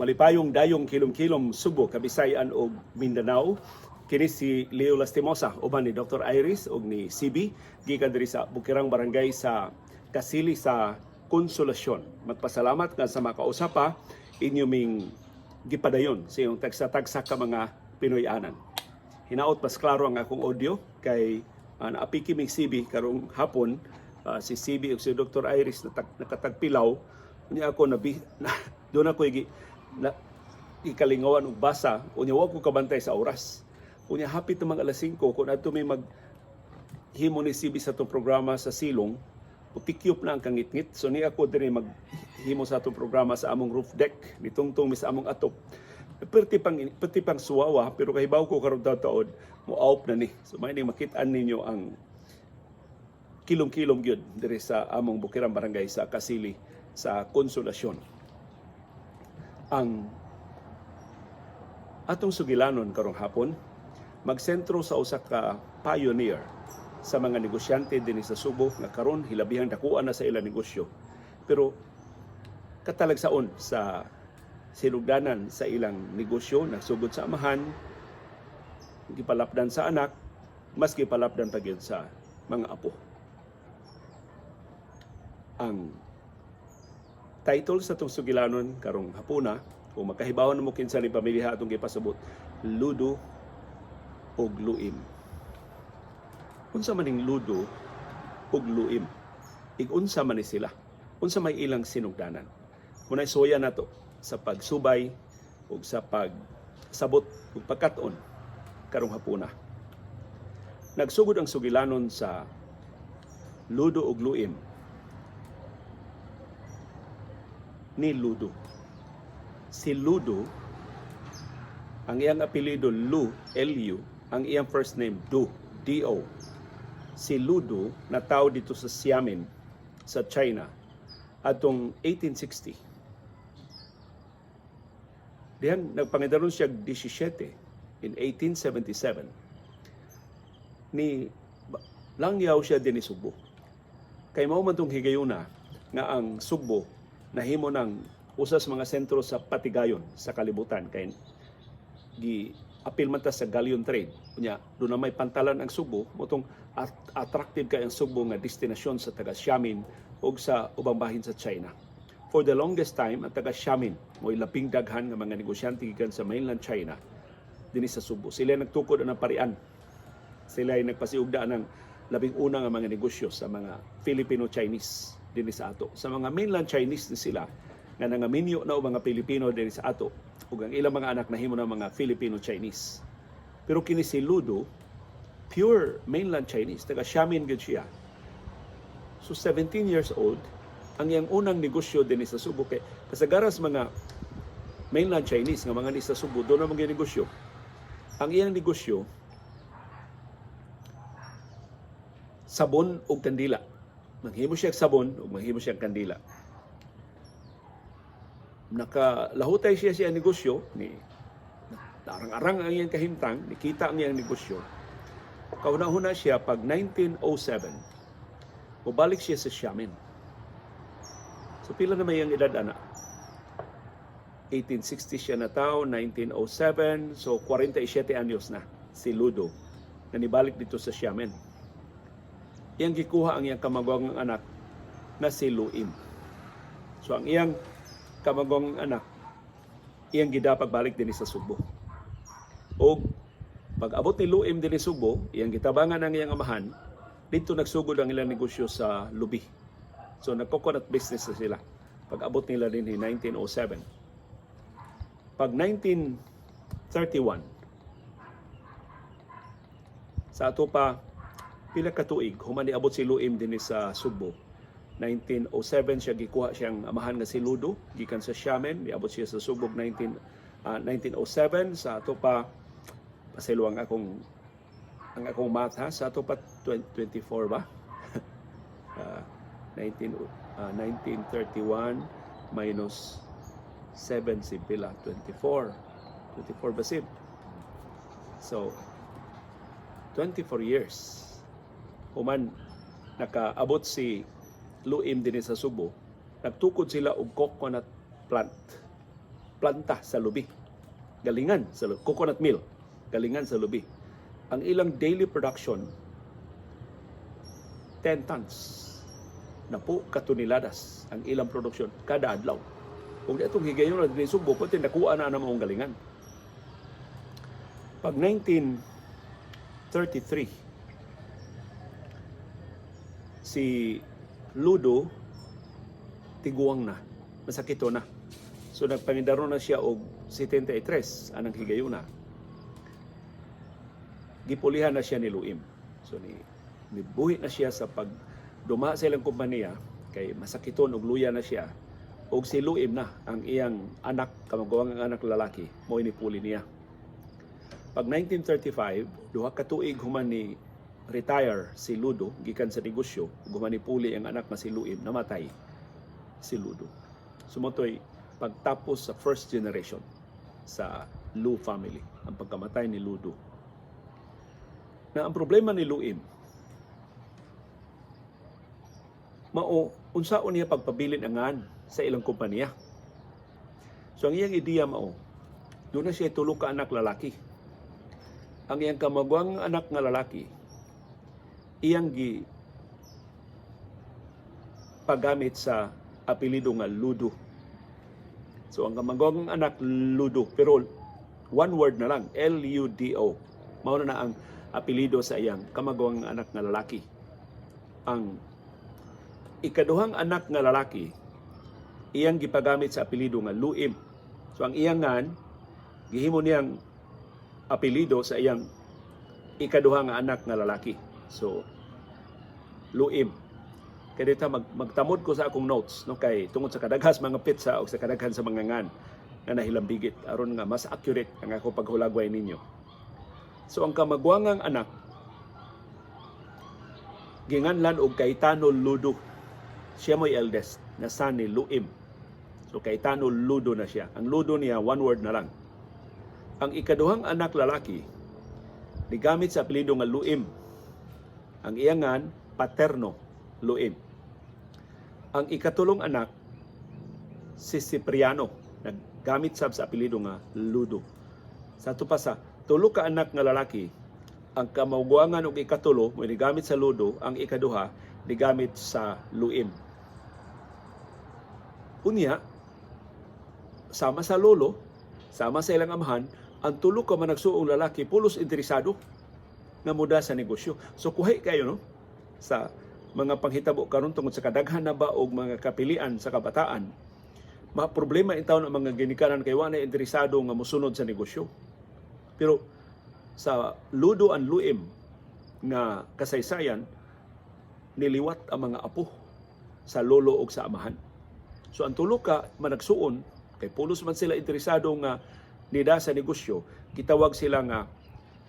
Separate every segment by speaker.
Speaker 1: Malipayong dayong kilom-kilom, Subo, Kabisayan ug Mindanao. Kini si Leo Lastimosa uban ni Dr. Iris ug ni CB gikan diri sa Bukirang Barangay sa Kasili sa Konsolasyon. Magpasalamat nga sa makausap pa inyo ming gipadayon sa iyong tagsa-tagsa ka mga Pinoy-anan. Hinaot mas klaro ang akong audio kay naapiki mig CB karong hapon, si CB ug si Dr. Iris nakatagpilaw unya ako nabi na, doon ako igi na, ikalingawan og basa. Unya wa ko kabantay sa oras. Unya hapit mga alas 5 kung adto may mag himo ni CB sa atong programa sa silong, utikyop na ang kangitngit. So ni ako diri maghimo sa atong programa sa among roof deck, nitungtong mi sa among atop. Perti pang suwawa, pero kahibaw ko karon taod mo out na ni. So may ning makit-an ninyo ang kilom-kilom gyud diri sa among Bukirang Barangay sa Kasili sa Konsolasyon. Ang atong sugilanon karong hapon magsentro sa usa ka pioneer sa mga negosyante dinhi sa Subo nga karon hilabihang dakuan na sa ilang negosyo. Pero katalagsaon sa sinugdanan sa ilang negosyo, nagsugod sa amahan, gipalapdan sa anak, mas gipalapdan pa gyud sa mga apo. Ang title sa atong sugilanon karong hapuna, kung makahibaw na mo kinsa ni pamilya atong gipasabot, Ludo ug Luim. Unsa man ning Ludo ug Luim? Ig-unsa man ni sila? Unsa may ilang sinugdanan? Muna'y suya nato sa pagsubay ug sa pagsabot ug pagkat-on karong hapuna. Nagsugod ang sugilanon sa Ludo ug Luim ni Ludo. Si Ludo, ang iyang apelyido Lu, L-U, ang iyang first name Du, D-O. Si Ludo natawo dito sa Xiamen sa China atong 1860. Dihan nagpangidaron siya 17 in 1877. Ni langyaw siya dinhi Subo. Kay mao man tong higayuna nga ang Sugbo nahimo ng usa sa mga sentro sa patigayon sa kalibutan kay gi apil man ta sa galleon trade. Unya doon na may pantalan ang Subo, motong attractive kay ang Subo nga destinasyon sa taga Xiamen ug sa ubang bahin sa China. For the longest time, ang taga Xiamen mo'y labing daghan nga mga negosyante gikan sa mainland China dinhi sa Subo. Sila ay nagtukod ang parian. Sila ay nagpasiugda ng labing una nga mga negosyo sa mga Filipino-Chinese dinhi sa ato. Sa mga mainland Chinese ni sila nga nangaminyo na og mga Pilipino dinhi sa ato ug ang ilang mga anak nahimo na mga Filipino-Chinese. Pero kini si Ludo, pure mainland Chinese, taga Xiamen gyud siya. So 17 years old, ang iyang unang negosyo dinhi sa Subo kay kasagaran mga mainland Chinese nga mga ni sa Subo doon na mga negosyo. Ang iyang negosyo, sabon ug kandila. Manghimo siya og sabon ug manghimo siya og kandila. Nakalahutay siya siya negosyo ni arang-arang ang iyang kahimtang, nikita ang iyang negosyo. Kauna-huna siya pag 1907, mubalik siya sa Xiamen. So pila na may iyang edad ana? 1860 siya natawo, 1907, so 47 anyos na si Ludo na nibalik dito sa Xiamen. Iyang gikuha ang iyang kamagwang anak na si Luim. So ang iyang kamagwang anak iyang gida pagbalik dinhi sa Subo. Og pag abot ni Luim dinhi Subo, iyang gitabangan ang iyang amahan, dito nagsugod ang ilang negosyo sa lubi. So nag-coconut business na sila pag abot nila dinhi 1907. Pag 1931, sa ato pa pila ka tuig human niabot si Luim dinhi sa Subo. 1907 siya gikuha siyang amahan nga si Ludo gikan sa Xiamen, niabot siya sa Subo 1907. Sa ato pa, pasaylo ang akong math ha, sa ato pa 24 ba? 1931 minus 7 si pila? 24. 24 ba sib? So 24 years human nakaabot si Luim dinhi sa Subo, nagtukod sila og coconut plant. Planta sa lubi. Galingan sa lubi. Coconut mill. Galingan sa lubi. Ang ilang daily production, 10 tons napo katoneladas ang ilang produksyon kada adlaw. Kung di atong higayon na dinhi Sugbo, pwede nakuha na ang maong galingan. Pag 1933, si Ludo tiguang na, masakito na. So nagpangidaron na siya og 73 anang higayuna. Gipulihan na siya ni Luim. So ni nibuhi na siya sa pagduma sa ilang kompanya kay masakiton og luya na siya, og si Luim na ang iyang anak, kamaguwang ang anak lalaki, mao ni puli niya. Pag 1935, 2 ka tuig human ni retire si Ludo gikan sa negosyo ug human ni puli ang anak nga si Luim, namatay si Ludo. So mao to'y pagtapos sa first generation sa Lu family, ang pagkamatay ni Ludo. Na ang problema ni Luim, mao unsaon niya pagpabilin ang ngan sa ilang kompanya. So ang iyang ideya mao, doon na siya tulo ka anak lalaki. Ang iyang kamagwang anak nga lalaki, iyang gi paggamit sa apelyido nga Ludo. So ang kamagwang anak Ludo, pero one word na lang, Ludo. Mao na na ang apelyido sa iyang kamagwang anak nga lalaki. Ang ikaduhang anak nga lalaki, iyang gipagamit sa apelyido nga Luim. So ang iyang ngan gihimo niyang apelyido sa iyang ikaduha nga anak nga lalaki. So Luim. Kaya dito magtamod ko sa akong notes, no, kay tungod sa kadaghas mga petsa o sa kadaghan sa mga ngan nga nahilambigit aron nga mas accurate ang ako paghulagway ninyo. So ang kamagwangang anak ginganlan og Cayetano Ludo. Siya mo'y eldest na son ni Luim. So Cayetano Ludo na siya. Ang Ludo niya, one word na lang. Ang ikaduhang anak lalaki gigamit sa apelyido nga Luim. Ang iyangan Paterno Luim. Ang ikatulong anak si Cipriano, naggamit sab sa apelyido nga Ludo. Sa ato pa sa tulo ka anak nga lalaki, ang kamagwangan og ikatulo mo gigamit sa Ludo, ang ikaduha gigamit sa Luim. Unya, sama sa lolo, sama sa ilang amahan, ang tulo ka managsuong lalaki pulos interesado nga muda sa negosyo. So kuhay kayo, no, sa mga panghitabo karon tungod sa kadaghan na ba og mga kapilian sa kabataan. Ma problema intawon ang mga ginikanan kay wa na interesado nga mosunod sa negosyo. Pero sa Ludo and Luim nga kasaysayan, niliwat ang mga apo sa lolo og sa amahan. So ang tulo ka managsuon kay pulos man sila interesado nga nida sa negosyo, gitawag sila nga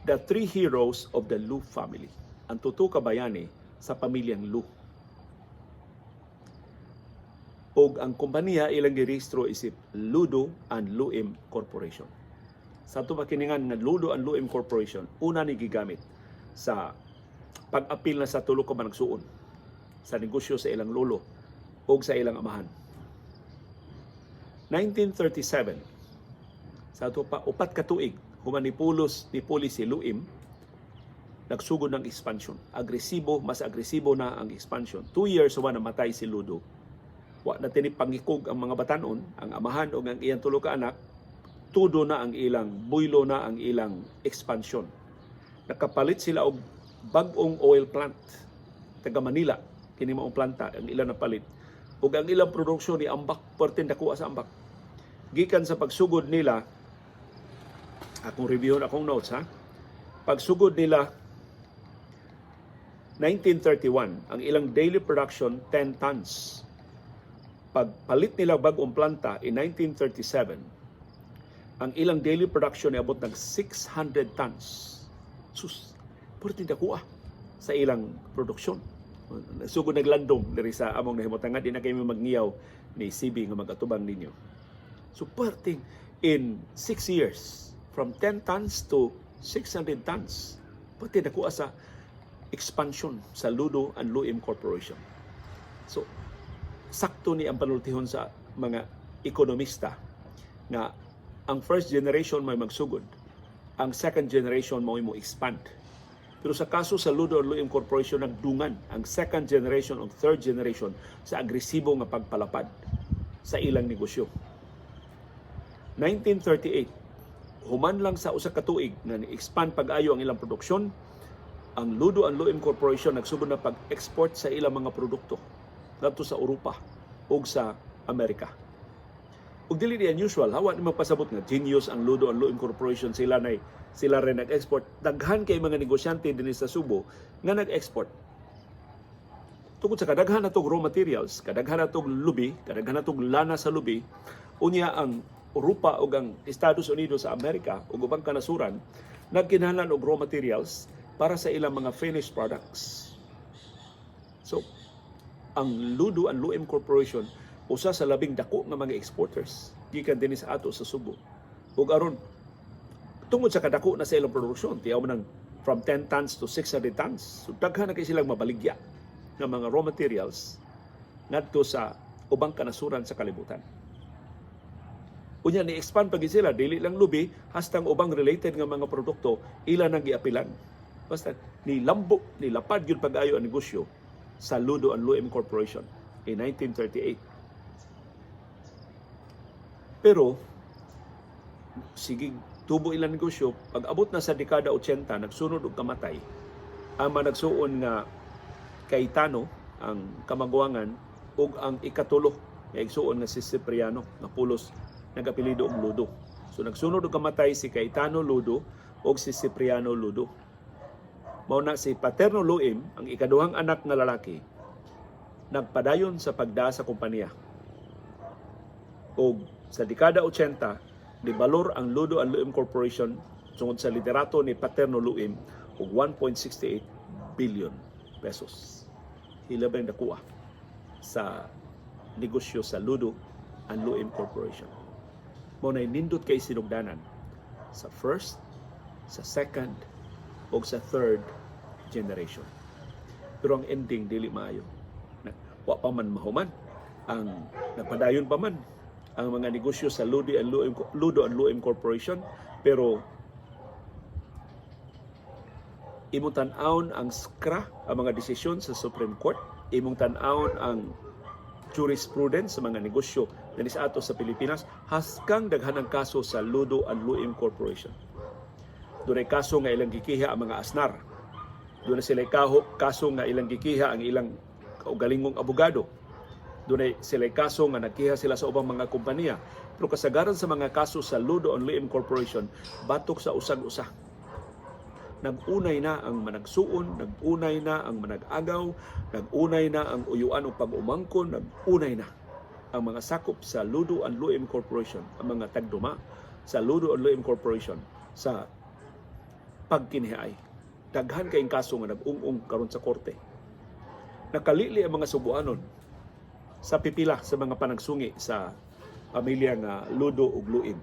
Speaker 1: the three heroes of the Lu family. Ang tuto ka bayani sa pamilyang Lu. Og ang kompanya ilang girehistro isip Ludo and Luim Corporation. Sa ato pakiningan nga Ludo and Luim Corporation, una ni gigamit sa pag-apil na sa tulo ka managsuon sa negosyo sa ilang lolo o sa ilang amahan. 1937, sa ato pa 4 ka tuig human ni Pulos ni Puli si Luim, nagsugod ng expansion. Agresibo, mas agresibo na ang expansion. 2 years human namatay si Ludo. Wa na tini pangikog ang mga batanon, ang amahan o ang iyang tulo ka anak, tudo na ang ilang buylo na ang ilang expansion. Nakapalit sila og bag-ong oil plant taga Manila kini maong planta ang ilang napalit. Ug ang ilang produksyon ni ambak, perting nakuha sa ambak. Gikan sa pagsugod nila, akong review akong notes ha. Pagsugod nila 1931, ang ilang daily production 10 tons. Pagpalit nila bag-ong planta in 1937, ang ilang daily production niabot ng 600 tons. Sus, perting nakuha sa ilang produksyon. Sugod naglandong diri sa among nahimutangan, di na kayo magniyaw ni CB nga magatubang ninyo. So perting in 6 years, from 10 tons to 600 tons, perting nakuha sa expansion sa Ludo and Luim Corporation. So, sakto ni ang panultihon sa mga ekonomista Nga ang first generation may magsugod, ang second generation mao mo expand. Pero sa kaso sa Ludo and Luim Corporation, nagdungan ang second generation o third generation sa agresibo nga pagpalapad sa ilang negosyo. 1938, human lang sa usa ka tuig nga ni-expand pag-ayo ang ilang produksyon, ang Ludo and Luim Corporation nagsugod na pag-export sa ilang mga produkto ngadto sa Europa ug sa Amerika. Ug dili ni unusual, hawa ni magpasabot nga genius ang Ludo and Luim Corporation, sila nay sila rin nag-export. Daghan kay mga negosyante dinhi sa Subo nga nag-export. Tungod sa kadaghan natong raw materials, kadaghan natong lubi, kadaghan natong lana sa lubi, unya ang Europa ug ang Estados Unidos sa Amerika ug ubang kanasuran nagkinahanglan og raw materials para sa ilang mga finished products. So, ang Ludo and Luim Corporation usa sa labing dako nga mga exporters gikan dinhi sa ato sa Subo. Ug aron tungod sa kadako na sa ilang produksyon, tiyaw man ang from 10 tons to 600 tons. So daghan na kay silang mabaligya nga mga raw materials ngadto sa ubang kanasuran sa kalibutan. Unya ni-expand pa gid sila, dili lang lubi, hastang ubang related nga mga produkto ila nang giapilan. Basta nilambo, nilapad gyud pag-ayo ang negosyo sa Ludo and Luim Corporation in 1938. Pero sige tubo ilang negosyo, pag abot na sa dekada 80, nagsunod og kamatay ang managsuon nga Cayetano, ang kamaguangan, ug ang ikatulo nga igsuon nga si Cipriano nga pulos nagapelido og Ludo. So nagsunod og kamatay si Cayetano Ludo ug si Cipriano Ludo. Mao na si Paterno Luim, ang ikaduhang anak nga lalaki, nagpadayon sa pagda sa kompanya. Og sa dekada 80, nibalor ang Ludo and Luim Corporation tungod sa liderato ni Paterno Luim og 1.68 billion pesos. Hilabang nakuha sa negosyo sa Ludo and Luim Corporation. Mao na nindot kay sinugdanan sa first, sa second, o sa third generation. Pero ang ending dili maayo. Na, wa pa man mahuman ang nagpadayon pa man ang mga negosyo sa Ludo and Luim Corporation, pero imong tan-awon ang SCRA, ang mga desisyon sa Supreme Court, imong tan-awon ang jurisprudence sa mga negosyo dinhi sa ato sa Pilipinas, haskang daghan ang kaso sa Ludo and Luim Corporation. Dunay kaso nga ilang gikiha ang mga Aznar. Dunay sila kaso nga ilang gikiha ang ilang kaugalingong abogado. Dunay sila kaso nga nagkiha sila sa ubang mga kompanya. Pero kasagaran sa mga kaso sa Ludo and Luim Corporation batok sa usag-usa. Nag-unay na ang managsuon, nag-unay na ang manag-agaw, nag-unay na ang uyuan o pag-umangkon, nag-unay na ang mga sakop sa Ludo and Luim Corporation, ang mga tagduma sa Ludo and Luim Corporation sa pagkinihaay. Daghan kayong kaso nga nag-ung-ung karon sa korte. Nakalili ang mga Subuanon sa pipila sa mga panagsungi sa pamilya nga Ludo ug Luim.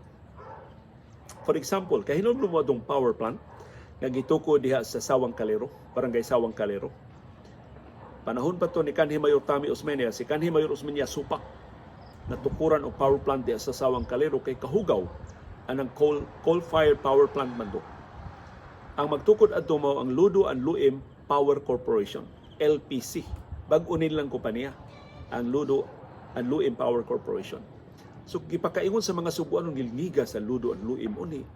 Speaker 1: For example, kahinom mo atong power plant nga gituko diha sa Sawang Calero, Barangay Sawang Calero. Panahon pa to ni kanhi Mayor Tommy Osmeña, si kanhi Mayor Osmeña supak natukuran og power plant diha sa Sawang Calero kay kahugaw anang coal-fired power plant man do. Ang magtukod adto mao ang Ludo and Luim Power Corporation, LPC. Bag-o nilang kompanya ang Ludo and Luim Power Corporation. So gipakaingon sa mga Subuanon, gilngiga sa Ludo and Luim uni.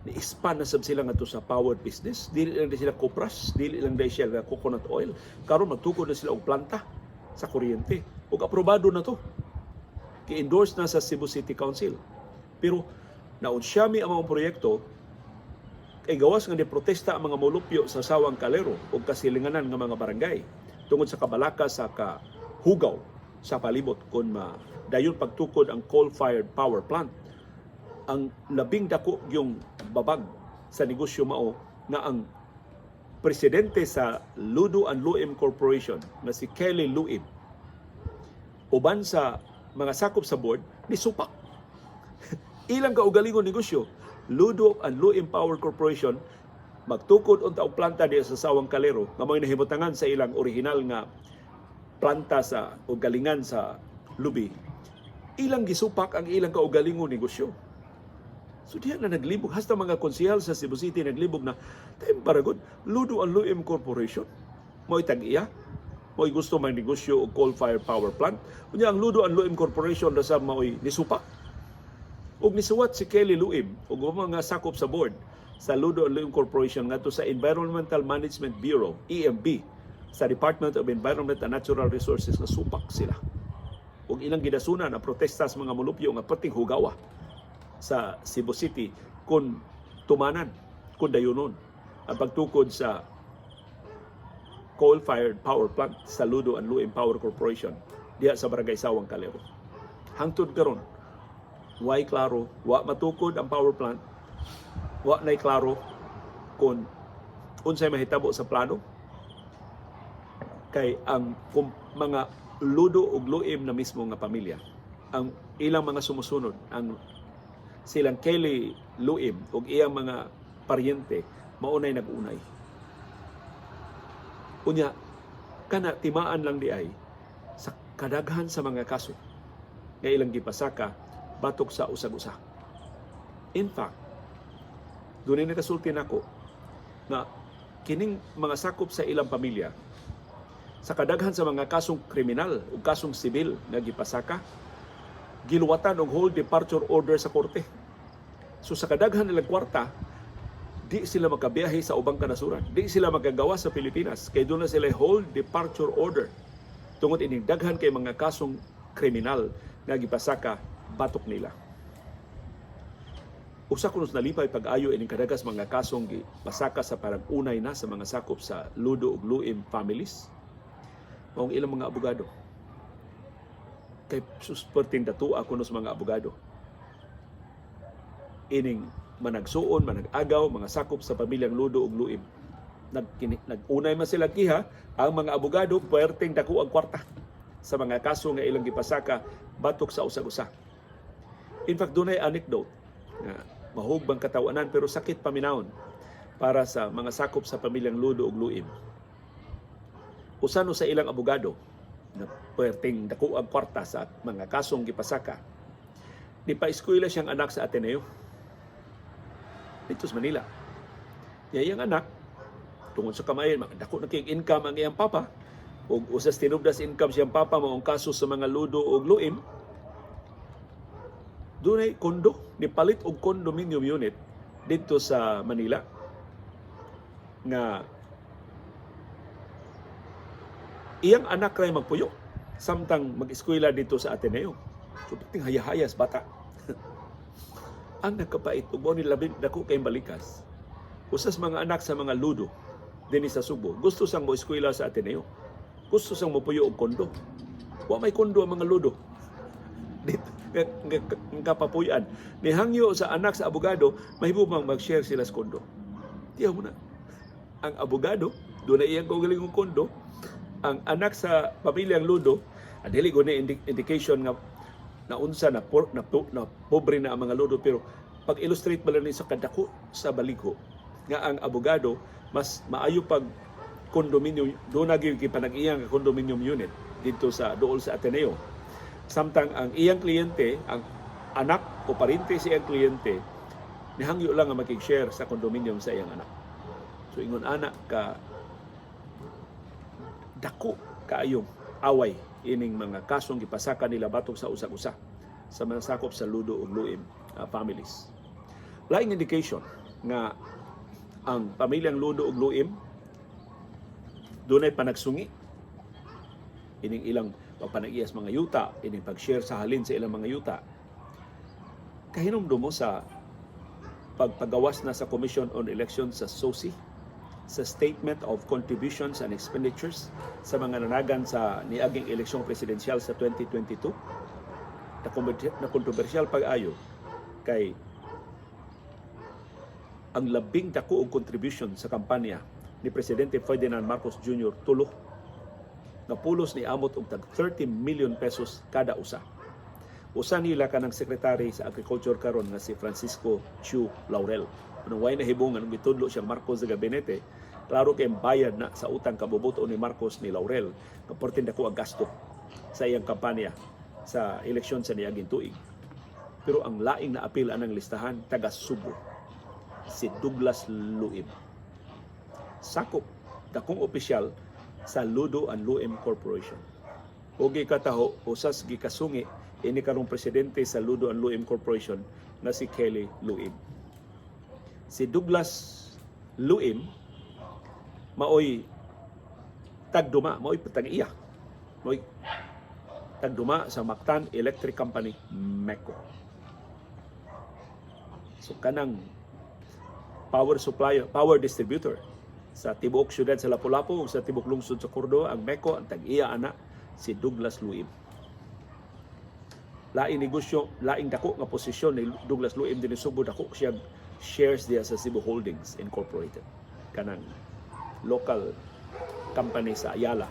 Speaker 1: Ni-expand na sab sila ngadto sa power business. Dili lang di sila kopras, dili lang di sila coconut oil. Karon magtukod na sila og planta sa kuryente. Ug aprobado na to. Gi-endorse na sa Cebu City Council. Pero naunsyami ang mga proyekto kay gawas nga protesta ang mga molupyo sa Sawang Calero ug kasilinganan nga mga barangay tungod sa kabalaka sa kahugaw sa palibot kung dayon pagtukod ang coal-fired power plant. Ang labing dako yung babag sa negosyo mao nga ang presidente sa Ludo and Luim Corporation na si Kelly Luim uban sa mga sakop sa board ni supak ilang kaugalingong negosyo. Ludo and Luim Power Corporation magtukod unta og planta diha sa Sawang Calero nga mo'y nahimutangan sa ilang orihinal nga planta sa o galingan sa lubi. Ilang gisupak ang ilang kaugalingong negosyo. So diya na naglibog. Hasta mga konsehal sa Cebu City naglibog na, time paragod, Ludo and Luim Corporation. Mo'y tag-iya. Mo'y gusto magnegosyo og coal-fired power plant. Unya ang Ludo and Luim Corporation na sa mao'y nisupak. Ug nisuwat si Kelly Luim ug mga sakop sa board sa Ludo and Luim Corporation ngadto sa Environmental Management Bureau, EMB, sa Department of Environment and Natural Resources nga supak sila. Ug ilang gidasunan ang protesta sa mga mulupyo nga perting hugawa sa Cebu City kung tumanan, kung dayunon ang pagtukod sa coal-fired power plant sa Ludo and Luim Power Corporation diha sa Barangay Sawang, Calero. Hangtod karon, way klaro, wa matukod ang power plant, wa nay klaro kung unsay mahitabo sa plano kay ang mga Ludo ug Luim na mismo nga pamilya, ang ilang mga sumusunod, ang silang Kelly Luim ug iyang mga paryente, maunay nag-unay. Unya kana timaan lang di ay sa kadaghan sa mga kaso nga ilang gipasaka batok sa usag-usa. In fact, dunay nakasulti nako nga kining mga sakop sa ilang pamilya, sa kadaghan sa mga kasong kriminal o kasong sibil nga gipasaka, giluwatan og hold departure order sa korte. So sa kadaghan nilang kwarta, di sila makabiyahe sa ubang kanasuran. Di sila magagawa sa Pilipinas kay duna sila hold departure order tungod ining daghan kay mga kasong kriminal nga gipasaka batok nila. Usa kuno sa nalipay pag-ayo ining kadagas mga kasong gipasaka sa parang unay na sa mga sakop sa Ludo ug Luim families maong ilang mga abogado. Kay sus, perting datua kuno sa mga abogado ining managsuon, manag-agaw, mga sakop sa pamilyang Ludo ug Luim. Nag-unay man sila kiha, ang mga abogado puwerteng dako ang kwarta sa mga kaso nga ilang gipasaka batok sa usag-usa. In fact, dunay anecdote nga mahug bang katawanan pero sakit paminawon para sa mga sakop sa pamilyang Ludo ug Luim. Usa no sa ilang abogado na puwerteng dako ang kwarta sa mga kasong gipasaka, ni pa-eskwela siyang anak sa Ateneo dito sa Manila. Niya iyang anak, tungod sa kamayan, dako na kayong income ang iyang papa, ug usas tinubdas income siyang papa mao ang kaso sa mga Ludo ug Luim, dunay kondo, nipalit og condominium unit dito sa Manila nga iyang anak ray magpuyo samtang mag-eskwela dito sa Ateneo. So perting hayahayas bata. Ang nagkapait ug mao ni labing dako kay balikas. Usas mga anak sa mga Ludo dinhi sa Sugbo, gusto sang mo eskwela sa Ateneo. Gusto sang mopuyo og kondo. Wa may kondo ang mga Ludo dito nga kapapuy-an. Nihangyo sa anak sa abogado, mahimo bang mag-share sila sa kondo. Tiyaw mo na. Ang abogado, duna iyang kaugalingong kondo, ang anak sa pamilyang Ludo, dili ko ni indication nga naunsa na, por, na, na pobre na ang mga Ludo, pero pag-illustrate ba lang ni sa kadako sa baligho nga ang abogado mas maayo pag condominium, duna gyud gipanag-iyang condominium unit dito sa dool sa Ateneo, samtang ang iyang kliyente, ang anak o parente sa iyang kliyente, nihangyo lang nga makig-share sa condominium sa iyang anak. So ingon ana ka dako kaayong away ining mga kasong gipasaka nila batok sa usag-usa sa mga sakop sa Ludo ug Luim families. Laing indication nga ang pamilyang Ludo ug Luim dunay panagsungi ining ilang pagpanag-iyas mga yuta, ining pag-share sa halin sa ilang mga yuta. Kahinumdum mo sa pagpagawas na sa Commission on Elections sa SOCE, sa Statement of Contributions and Expenditures sa mga nanagan sa niaging eleksyon presidensyal sa 2022, na kontrobersyal pag-ayo kay ang labing dako og contribution sa kampanya ni Presidente Ferdinand Marcos Jr., tulo nga pulos ni amot og tag 30 million pesos kada usa. Usa nila kanang secretary sa Agriculture karon nga si Francisco Tiu Laurel. Anong way nahibong anong gitudlo siyang Marcos sa gabinete, klaro kay bayad na sa utang kabubuto ni Marcos ni Laurel, nga perting dako ang gasto sa iyang kampanya Sa eleksyon sa niaging tuig. Pero ang laing na apil anang listahan, taga Subo, si Douglas Luim. Sakop dakong opisyal sa Ludo and Luim Corporation. O gikataho, usas gikasungi ini karong presidente sa Ludo and Luim Corporation na si Kelly Luim. Si Douglas Luim maoy tagduma, maoy tag-iya. Maoy tagduma sa Mactan Electric Company, MECO. So kanang power supplier, power distributor sa tibuok syudad sa Lapu-Lapu ug sa tibuok lungsod sa Cordova, ang MECO, ang tag-iya ana si Douglas Luim. Laing negosyo, laing dako nga posisyon ni Douglas Luim dinhi Subo, dako siya shares diya sa Cebu Holdings Incorporated. Kanang local company sa Ayala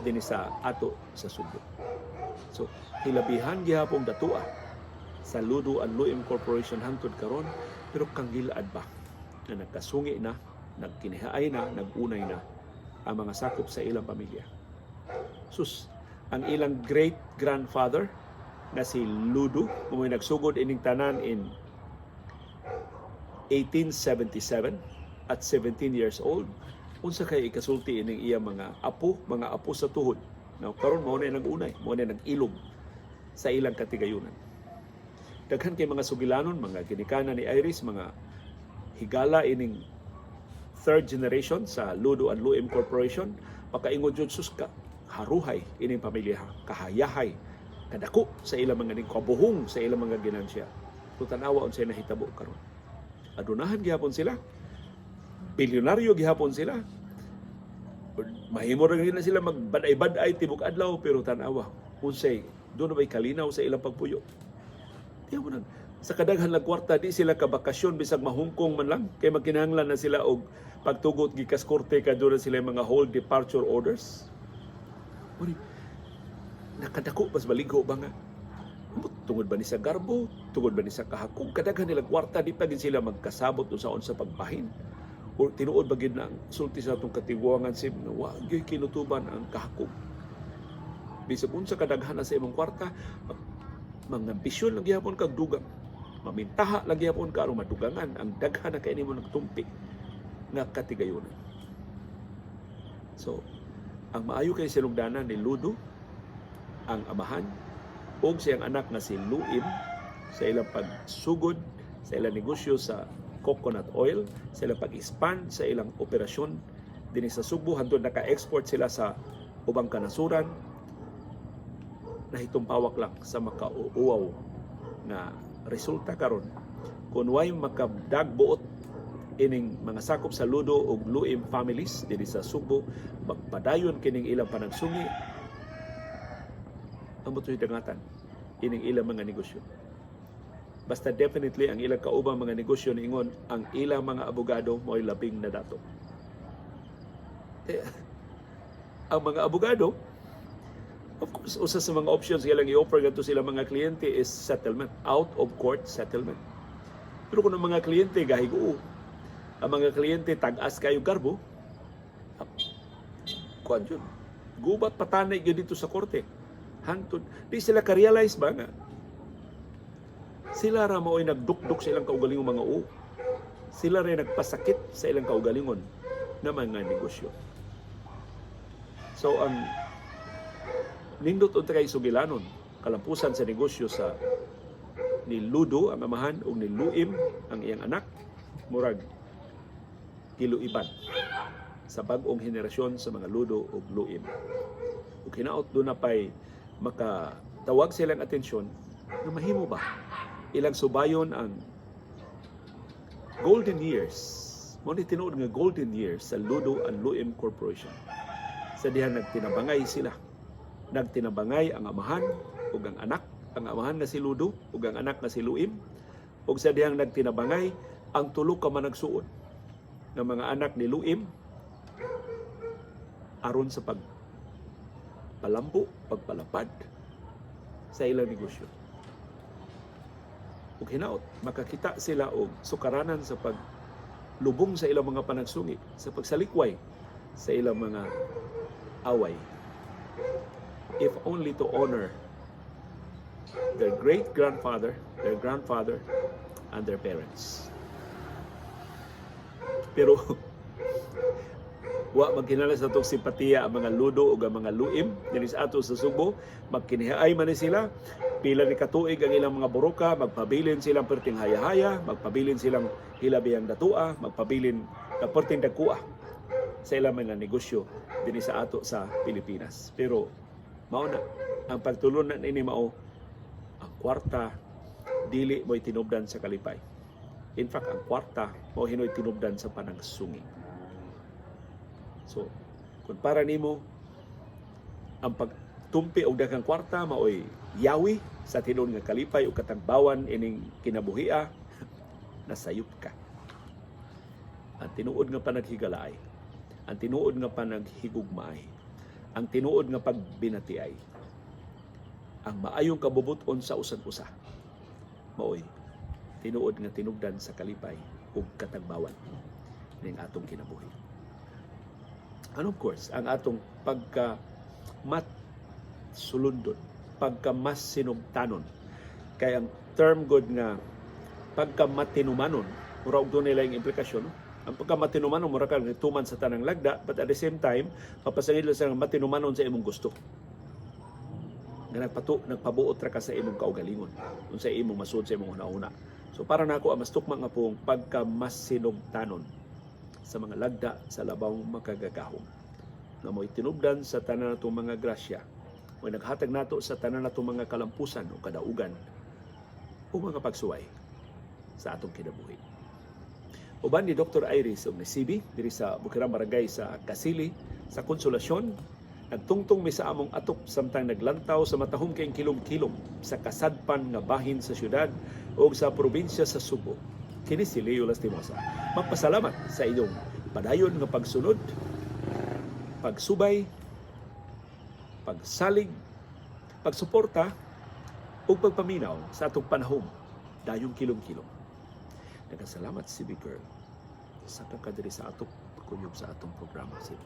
Speaker 1: dinhi sa ato sa Subo. So, hilabihan gihapong datua sa Ludo and Luim Corporation hangtod karon, pero kangilad ba na nagkasungi na, nagkinihaay na, nagunay na ang mga sakop sa ilang pamilya. Sus, ang ilang great-grandfather na si Ludo, kung nagsugod ining tanan in 1877 at 17 years old, unsa kay ikasulti ining iya mga apo sa tuhod? Now, karon mao na nag-unay, mao na nag-ilog sa ilang katigayunan. Daghan kay mga sugilanon, mga ginikanan ni Iris, mga higala ining third generation sa Ludo and Luim Corporation, makaingon jud, sus ka haruhay ining pamilya, kahayahay, kadako sa ilang mga ning kabuhong sa ilang mga ginansya. Kung tanawa unsay nahitabo karon. Adunahan gihapon sila. Bilyonaryo gihapon sila. Mahimo ra na sila magbaday-baday tibok adlaw, pero tan-awa unsay duna ba'y kalinaw sa ilang pagpuyo? Di mo nag sa kadaghan lang kwarta, di sila kabakasyon bisag mahungkong man lang kay magkinahanglan na sila og pagtugot gikas korte kay duna sila mga hold departure orders. Uri, nakadako pas baligho ba nga? Tungod ba ni sa garbo? Tungod ba ni sa kahakog? Kadaghan nila kwarta, di pa gid sila magkasabot unsaon sa pagbahin. Or tinuod ba gid na ang sulti sa atong katiguangan sim nga wa gyud kinutuban ang kahakog. Bisag unsa kadaghan sa imong kwarta, mga ambisyon lang gihapon kag dugang. Mamintaha lang gihapon ka aron madugangan ang daghan na kay nimo nagtumpi nga katigayunan. So, ang maayo kay sinugdanan ni Ludo, ang amahan, ug siyang anak nga si Luim sa ilang pagsugod sa ilang negosyo sa coconut oil, sa ilang pag-expand sa ilang operasyon dinhi sa Subo hantod naka-export sila sa ubang kanasuran, nahitumpawak lang sa makauuaw na resulta karon kung way makadagbuot ining mga sakop sa Ludo ug Luim families dinhi sa Subo, magpadayon kining ilang panagsungi, ang butoy dangatan ining ilang mga negosyo. Basta definitely ang ilang kaubang mga negosyo niingon ang ilang mga abogado mo'y labing na dato. Eh, ang mga abogado, of course, usa sa mga options ilang i-offer gadto sila mga kliyente is settlement, out of court settlement. Pero kung ang mga kliyente gahiguo, ang mga kliyente tag-as kayo garbo, kuan yun, gubat patanay gyud dito sa korte. Hangtod, di sila ka-realize ba nga sila ra mao'y nagdukduk sa ilang kaugalingong mga u. Sila rin nagpasakit sa ilang kaugalingon na mga negosyo. So ang nindot unta kay sugilanon kalampusan sa negosyo sa ni Ludo ang amahan ug ni Luim ang iyang anak, murag giluiban sa bag-ong henerasyon sa mga Ludo ug Luim. Ug hinaot duna pay makatawag silang atensyon nga mahimo ba ilang subayon ang golden years, mo ni tinuod nga golden years sa Ludo and Luim Corporation, sa dihang nagtinabangay sila, nagtinabangay ang amahan ug ang anak, ang amahan nga si Ludo ug ang anak nga si Luim, ug sa dihang nagtinabangay ang tulo ka managsuon nga mga anak ni Luim aron sa pagpalambo, pagpalapad sa ilang negosyo. Ug hinaot makakita sila og sukaranan sa paglubong sa ilang mga panagsungi, sa pagsalikway sa ilang mga away. If only to honor Their great-grandfather, their grandfather, and their parents. Pero wa magkinahanglan sa atong simpatiya ang mga ludo o ang mga luim dinhi sa ato sa Sugbo. Magkinihaay man ni sila, pila ni katuig ang ilang mga buroka, magpabilin silang perting haya-haya, magpabilin silang hilabihang datua, magpabilin na perting dagkua sa ilang mga negosyo dinhi sa ato sa Pilipinas. Pero mao na ang pagtulunan ini, mao ang kwarta dili mo'y tinubdan sa kalipay. In fact, ang kwarta mao hinoy tinubdan sa panagsungi. So, kung para nimo ang pagtumpi og daghang kwarta maoy yawi sa tinuod nga kalipay o katagbawan ining kinabuhia, nasayop ka. Ang tinuod nga panaghigalaay, ang tinuod nga panaghigugmaay, ang tinuod nga pagbinatiay, ang maayong kabubuton sa usag usa, maoy tinuod nga tinubdan sa kalipay ug katagbawan ning atong kinabuhi. And of course, ang atong pagka mat sulundon, pagka mas sinugtanon. Kay ang term gud nga pagka matinumanon, mura og dunay laing implikasyon, no? Ang pagka matinumanon, mura ka tuman sa tanang lagda, but at the same time, mapasangil sa matinumanon sa imong gusto. Nga nagpabuot ra ka sa imong kaugalingon, unsa imong masud sa imong hunahuna. So para nako, ang mas tukma nga pong pagka mas sinugtanon sa mga lagda sa Labaw Makagagahom nga mo'y tinubdan sa tanan natong mga grasya, mo'y naghatag nato sa tanan natong mga kalampusan o kadaugan o mga pagsuway sa atong kinabuhi. Uban ni Dr. Iris og ni CB diri sa Bukirang Barangay sa Kasili sa Konsolasyon, nagtungtong mi sa among atop samtang naglantaw sa matahom kayong kilom-kilom sa kasadpan nga bahin sa syudad o sa probinsya sa Subo. Kini si Leo Lastimosa, magpasalamat sa inyong padayon nga pagsunod, pagsubay, pagsalig, pagsuporta ug pagpaminaw sa atong panahom dayong kilom-kilom. Nagkasalamat, CB Girl. Sa ka diri sa atop kuyog sa atong programa, CB.